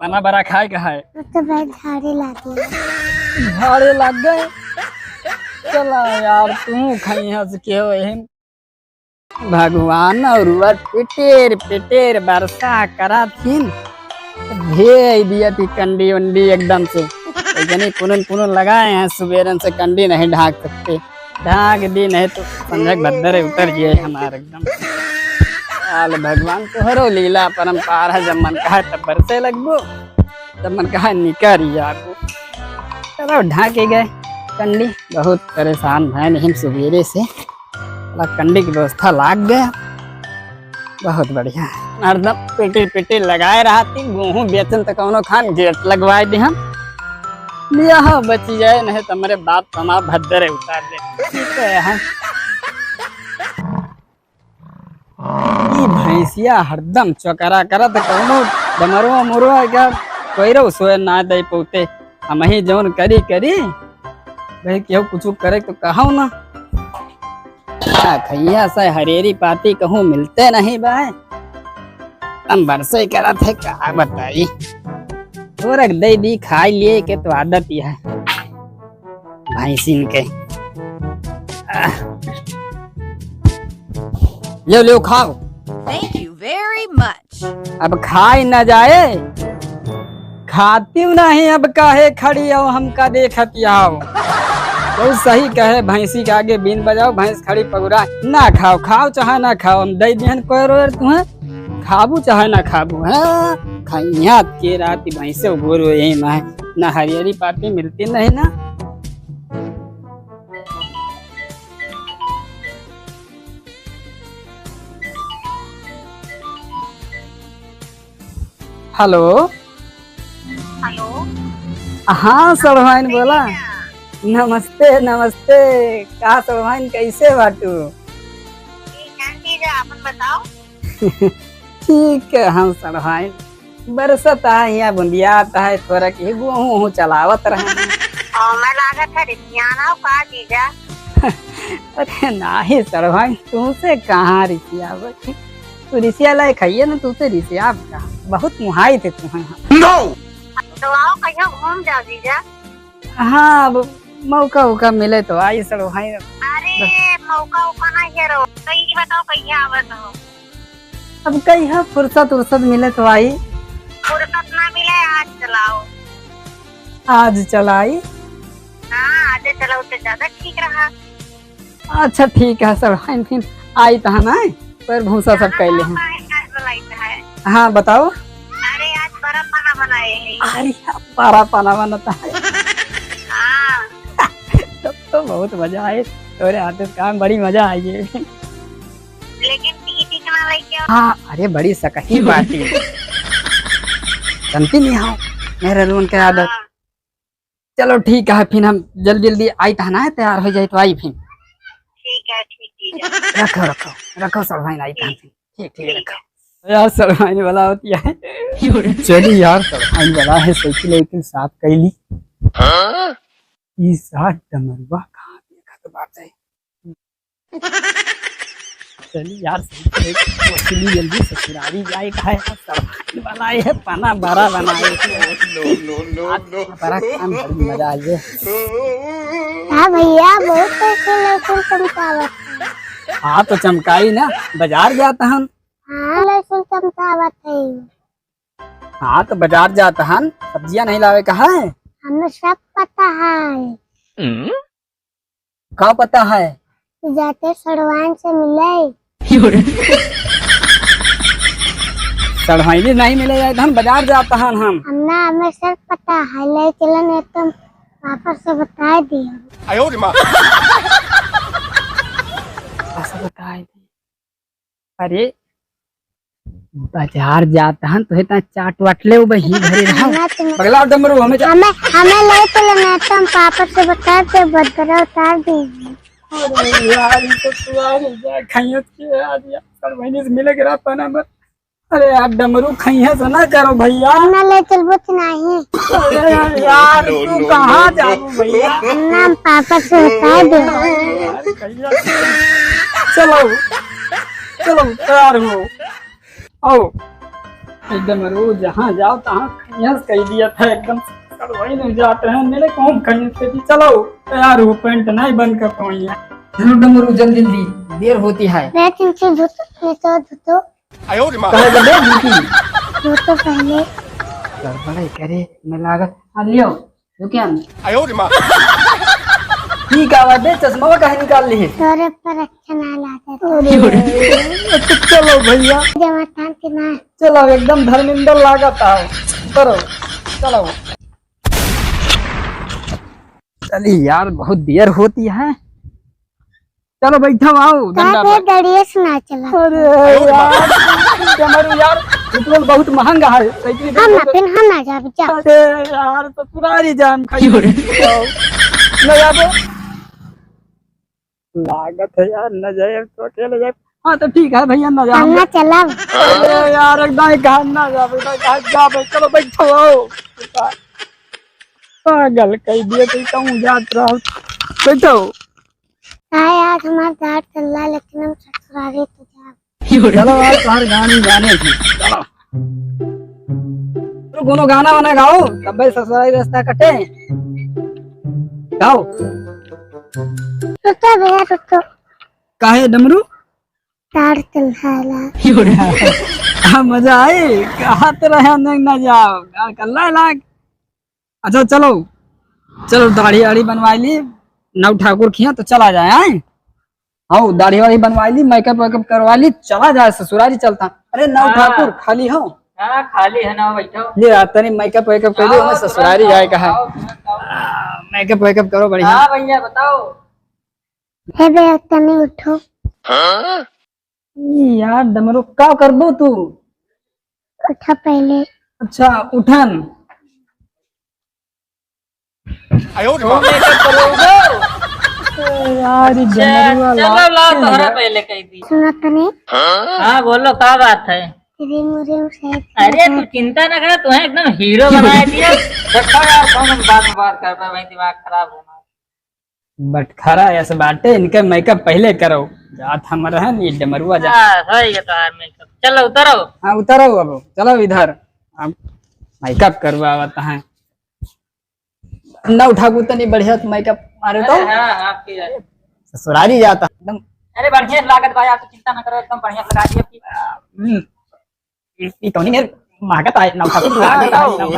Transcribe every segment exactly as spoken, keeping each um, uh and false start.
पना बरा खाए का है। तो भाई झाड़े लागे। झाड़े लाग गए। चला यार, तू खइहा से के हो एहन। भगवान और वह पिटेर पिटेर बरसा करा थीन। भेज दिया थी कंडी उंडी एकदम से। जनी पुनन पुनन लगाए हैं, सुबेरन से कंडी नहीं ढाक सकते। ढाक दी नहीं तो संजय भद्दर उतर जिए हमारे एकदम। आल भगवान तोहरो लीला परंपार है, जब मन कहा तब बरसे लगबो, जब मन कहा निकर जाबो। चलो ढाके गए कंडी, बहुत परेशान भए नहीं सुबेरे से। साला कंडी की व्यवस्था लाग गया, बहुत बढ़िया। हरदम पेटी पेटी लगाए रहती, गेहूं बेचन त कौनो खान गेट लगवाए दे हम। लिया हो बची जाए, नहीं तो हमारे बाप तमा भद्दर उतार दे। ठीक है, हम ई भैंसिया हरदम चोकरा करत, कौनो डमरुआ मुरुआ का कोई रो सोए ना दे पौते। हम ही जौन करी करी, भाई केहू कुछ करे तो कहो ना। आ, खैया से हरेरी पाती कहूँ मिलते नहीं बा। हम बरसे करत है, का बताई। थोरक दे दी, खाई लिए के तो आदत ही है भैंसिन के। आह। लो, लो, खाओ। Thank you very much। अब खाई ना जाए, खातिउ नहीं, अब काहे खड़ी हो, हमका देखत आओ। तो सही कहे, भैंसी के आगे बीन बजाओ, भैंस खड़ी पगुरा। ना खाओ, खाओ चाहे ना खाओ, हम दे दिहन कोई रोर तुम्हें, खाबू चाहे ना खाबू। हाँ, खैया के रात भैंसे गोरू यही में, ना हरियरी पाती मिलती नहीं ना। हेलो। हेलो। हाँ, सड़वाइन बोला। नमस्ते, नमस्ते। का सड़वाइन, कैसे बाटू? ठीक है जीजा, आपन बताओ। ठीक है, हम सड़वाइन। बरसत है, यहाँ बुंदियात है, थोरक ही गेहूं चलावत रहे। और मैं लागत है रिसियाना हो का जीजा? अरे नाही सड़वाइन, तुमसे कहाँ रिसियाब? तू रिसिया लायक है ना, तुमसे रिसियाब का? बहुत मुहाई थे तुम्हें हम। No! तो आओ कहियो घूम जाओ जीजा। हाँ, अब मौका उका मिले तो आई सड़वाइन। अरे मौका उका ना हेरो, तो ये बताओ कहिया आवत हो? अब कहिया फुर्सत उर्सत मिले तो आई। फुर्सत ना मिले, आज चलाओ। आज चलाई? हाँ, आज चलाओ तो ज्यादा ठीक रहा। अच्छा ठीक है सड़वाइन, फिर आई तहन आए, पर भूसा सब कैले हैं। हाँ बताओ। अरे आज बड़ा पाना बनाए हैं। अरे बड़ा पाना बनता है। हाँ। तब तो बहुत मजा आए, तोरे हाथ से काम बड़ी मजा आई है। लेकिन टीटी के ना लेके आओ। हाँ, अरे बड़ी सकही बात है। जानती नहीं हो मेरे लोगन के आदत। हाँ। चलो ठीक है, फिर हम जल्दी जल्दी आई तहना है, तैयार हो जाए तो आई फिर। ठीक है, ठीक, ठीक है। रखो, रखो, रखो सड़वाइन आई तहन फिर। ठीक, ठीक, ठीक। रखो। यार सड़वाइन वाला होती है। चली यार, सड़वाइन वाला है, साइकिल वाइकिल साफ कैली। हाँ? ई साठ डमरुआ कहाँ देखत बाटे? चली यार, सही करे, चली जल्दी ससुरारी जाए, काहे का सड़वाइन वाला है, पाना बड़ा बनाए। No, no, no, आज no। बड़ा काम बड़ी मजा आई है। हाँ भैया, बहुत पैसे लहसुन चमकावत है। हाँ तो चमकाई ना, बाजार जाता हम। हाँ लहसुन चमकावत है। हाँ तो बाजार जाता हम, सब्जियां नहीं लावे का है? हमें सब पता है। का पता है? जाते सड़वाइन से मिले। सड़वाइन नहीं मिले जाए तो हम बाजार जाता हन हम। अन्ना, हमें सब पता है, ले चलन एकदम पापा से बताए दियो। आयो रे माँ। पापा से बताए दियो। अरे बाजार जात हन तो इतना चाट वाट ले बही घरे रहो। ना तुम पगला डमरू हमें जा- हमें, हमें ले चलो ना तो हम पापा से बता दे, बदरा उतार दे। अरे यार, ये तो सुआ हो गया, खैयत के यार, यार, सड़वाइन से मिले के रात पाना बस। अरे यार, डमरू खैया से ना करो भैया। ना ले चलबो तो नहीं। अरे यार, तू कहाँ जाबू भैया? ना हम पापा से बता दे। यार, खैया से- चलो, चलो, तैयार हो। आओ। एकदम रोज जहाँ जाओ तहाँ खैस कह दिया था, एकदम सड़वाई नहीं जाते हैं मेरे कौन खैस के भी। चलो तैयार हो, पैंट नहीं बंद कर पाई है। चलो डमरू जल्दी जल्दी, देर होती है। मैं तुमसे धोतो, मैं तो धोतो। आयो रे माँ। कहे बदे जूती। धोतो पहले। गड़बड़ है करे, मैं लागत। हाँ लियो। रुकिया न। आयो रे माँ। ई का बात है, चश्मा काहे निकाल ली है? तोरे पर अच्छा ना लागत। अरे, तो चलो भैया। जमा तान के ना। चलो, एकदम धर्मेंद्र लागत आओ। करो, चलो। चली यार, बहुत देर होती है। चलो बैठो, आओ, का डंडा बे पर। गाड़िए से ना चला। अरे यार, डमरू यार, पेट्रोल बहुत महंगा है, साइकिल हम ना, पेट्रोल। फिर हम ना जाब, जा। अरे यार, ससुरारी जाम खाई। क्यों रे? ना जाबो। लागत है यार, ना जाए तो अकेले जाए। हाँ तो ठीक है भैया, ना जाओ। हम ना चलब। अरे यार, एकदम ही कहा ना जाबो, एकदम कहा जाबो। चलो बैठो, आओ। पागल कह दिए, तो कहूँ जात रहो। बैठो। हाँ यार, हमार दाढ़ चल रहा है, लेकिन हम ससुरारी तो जाब। चलो, आज तुम्हारे गाने गाने की। चलो। तो कोनो गाना वाना गाओ, तब भाई ससुरारी रास्ता कटे। गाओ। रुको भैया, रुको। काहे डमरू? दाढ़ चल रहा है। हाँ, मजा आए। कहा तो रहे नहीं ना जाओ। दाढ़ कर ला लाग। अच्छा चलो, चलो दाढ़ी वाढ़ी बनवाई ली, नौ ठाकुर खिया तो चला जाए, आए? हाँ, दाढ़ी वाढ़ी बनवाई ली, मेकअप वेकअप करवा ली, चला जाए ससुरारी चलता। अरे नौ हाँ। ठाकुर खाली हो? हाँ, खाली है ना, बैठो। ले आ, तनी मेकअप वेकअप कर दो, आओ, हमें ससुरारी तुरंत जाए का है। आओ, तुरंत आओ। आ, मेकअप वेकअप करो बढ़िया। हाँ भैया, बताओ। हे भैया, तनी उठो। ई यार डमरू, का करबो तू? उठा पहले। अच्छा, उठन। आयो रे माँ। ए यार, ई अच्छा, डमरुआ चलो, लाग लाओ, के तोहरा है। पहले कह दी। सुनो तनी। हाँ, बोलो, का बात है? क्रीम व्रीम से अरे, तू चिंता ना कर, तुम्हें एकदम हीरो बनाए दिया। देखो यार, कौन हम बात में बात करता है, भाई, दिमाग खराब होना। बटखरा ऐसे बाटे, इनके मेकअप पहले करो। जात हम रहन, ये डमरुआ जा। हाँ, सही है तुम्हारा मेकअप। चलो, उतरो। हाँ, उतरो अब, चलो इधर। अब मेकअप करवावत हैं। नौ ठाकुर तनी बढ़िया से मेकअप मारे तो। अरे हाँ, हाँ, फिर। ससुरारी जाता एकदम। अरे बढ़िया से लागत भाई, आप तो चिंता ना करो, एकदम बढ़िया से लगा दिया फिर। हम्म। ई, ई कौनी मेर महकत आए, नौ ठाकुर। हाँ, बताओ। No, no,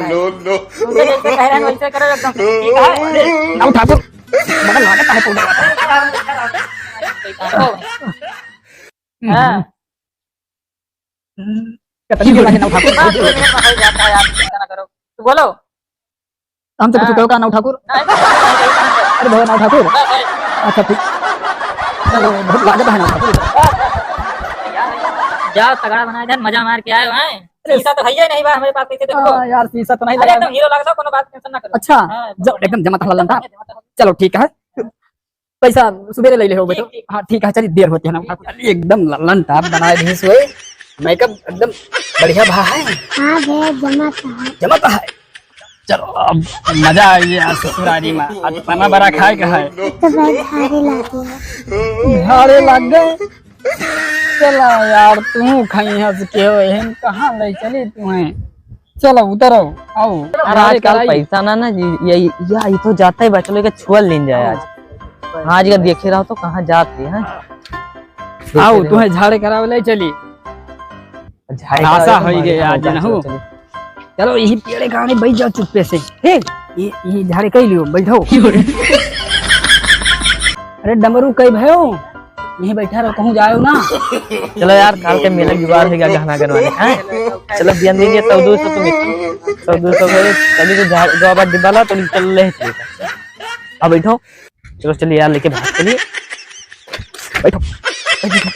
no, no। तुमसे जैसे कह रहे हैं, वैसे करो एकदम। ठीक है? अरे, नौ ठाकुर, बड़ा लागत है पाउडर वाला। हाँ। हम्म। कितनी देर लगे नौ ठाकुर? बस, दो मिनट में हो जाता है, आप चिंता ना करो। तो बोलो। हम तो कुछ हाँ। कहो का नौ ठाकुर? नहीं, नहीं, नहीं, नहीं, नहीं। अरे भगवान नौ ठाकुर। नहीं, नहीं। अच्छा, ठीक। चलो, बहुत लागत है नौ ठाकुर। जाओ, तगड़ा बना, इधर मजा मार के आए हैं। अरे शीशा तो है ही नहीं बा हमारे पास, कैसे देखो? हाँ यार, शीशा तो नहीं अरे, लगा। एकदम हीरो लग रहा, कोनो बात, टेंशन ना करो। अच्छा, हाँ, जब एकदम जमा था ललन था। जमा था। चलो, ठीक है। पैसा सुबेरे ले ले हो बेटो। ठीक, ठीक। हाँ, ठीक है, चलिए, देर होती है ना। चलिए, एकदम लल्लन टाप बनाए भी सोए। मेकअप एकदम बढ़िया भा है। हाँ भैया, जमा तो है। जमा तो है। चलो, अब मजा आई है आज ससुरारी में। आज पना बड़ा खाए का है। तो भाई, झाड़े लागे हैं। झाड़े लग गए। चला यार, तू खई हंस के हो, एहन कहाँ ले चली तुम्हें? चलो, उतरो, आओ। यार, आजकल पैसा ना, ना जी, ये, ये, ये तो जाता है, बच्चों लोग के छुअल लेन जाए आज। हाँ, आज अगर देखे रहो तो कहाँ जाते हैं? आओ, तुम्हें झाड़े करावे ले चली। झाड़े करावे आशा तो होई हमारे गए यहाँ आज, ना हो। चलो, चलो। चलो, यही पेड़े का आने बैठ जाओ चुप्पे से। हे, ये, ये झाड़े कई लियो, बैठो। अरे डमरू कई भयो, यहीं बैठा रहो, कहूँ जायो ना। चलो यार, काल के मेला जुगाड़ हो गया गहना गनवाने, हैं? चलो, बियन देंगे, सौ दो सौ तो मिलता। सौ दो सौ को चलिए, तो झाड़, दो बार डिब्बा ला, तो चल ले, चलिए। अब बैठो। चलो, चलिए यार, लेके भाग, चलिए। बैठो, बैठो।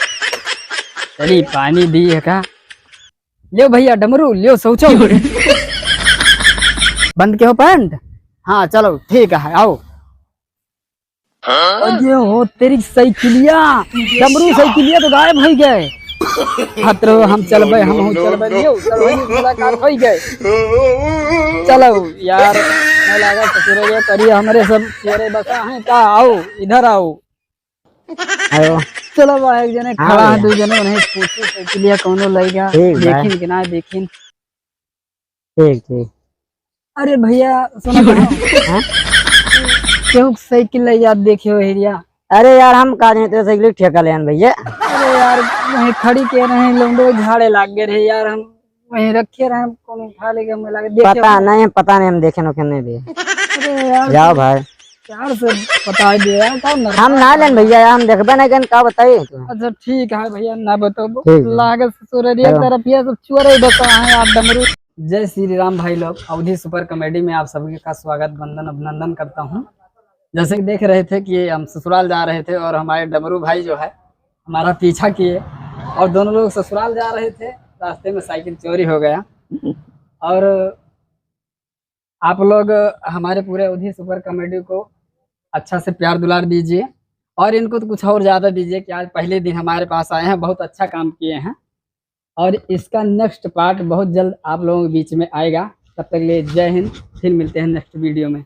चलिए, पानी दी है का? लियो भैया डमरू, लियो शौचो। बंद के हो पैंट? हाँ, चलो, ठीक है, आओ। अरे हो तेरी साइकिलिया, डमरू साइकिलिया तो गायब हो गए। हत रहो, हम चलबे, हम हो चलबे, लियो, चलो, मुलाकात हो गए। चलो यार, मैं लगा ससुरे ये करिए, हमरे सब चेहरे बसा हैं का? आओ, इधर आओ। आयो। चलो बा, एक जने हाँ खड़ा है, भैया। दू जने उन्हें पूछी साइकिलिया कौनो लइगा, ठीक बा। देखिन कि ना देखिन। ठीक, ठीक। अरे भैया, सुनो ना। हाँ? केहू के साइकिल लइगा देखे हो हेरिया? अरे यार, हम का जाने तेरे साइकिल ठेका लेन भैया। अरे यार, वहीं खड़ी के रहे, लौंडो झाड़े लाग गए रहे यार, हम वहीं रखे रहे, कौन उठा लेगा, हमें लगे देखे पता हो। नहीं, पता नहीं, हम देखे नोखे नहीं भी। अरे यार, जाओ भाई। प्यार से बता दे यार, का नरका हम ना लेन भैया, हम देखबे नहीं करें, का बताइए तुम्हें? अच्छा ठीक है भैया, ना बताओ। ठीक है। लागे ससुर रे चलो। तरफ ये सब चोर ही बता है यार, डमरू। जय श्री राम भाई लोग, अवधी सुपर कॉमेडी में आप सभी का स्वागत, वंदन, अभिनंदन करता हूँ। जैसे कि देख रहे थे कि हम ससुराल जा रहे थे और हमारे डमरू भाई जो है हमारा पीछा किए और दोनों लोग ससुराल जा रहे थे, रास्ते में साइकिल चोरी हो गया। और आप लोग हमारे पूरे अवधी सुपर कॉमेडी को अच्छा से प्यार दुलार दीजिए और इनको तो कुछ और ज़्यादा दीजिए कि आज पहले दिन हमारे पास आए हैं, बहुत अच्छा काम किए हैं और इसका नेक्स्ट पार्ट बहुत जल्द आप लोगों के बीच में आएगा। तब तक के लिए जय हिंद, फिर मिलते हैं नेक्स्ट वीडियो में।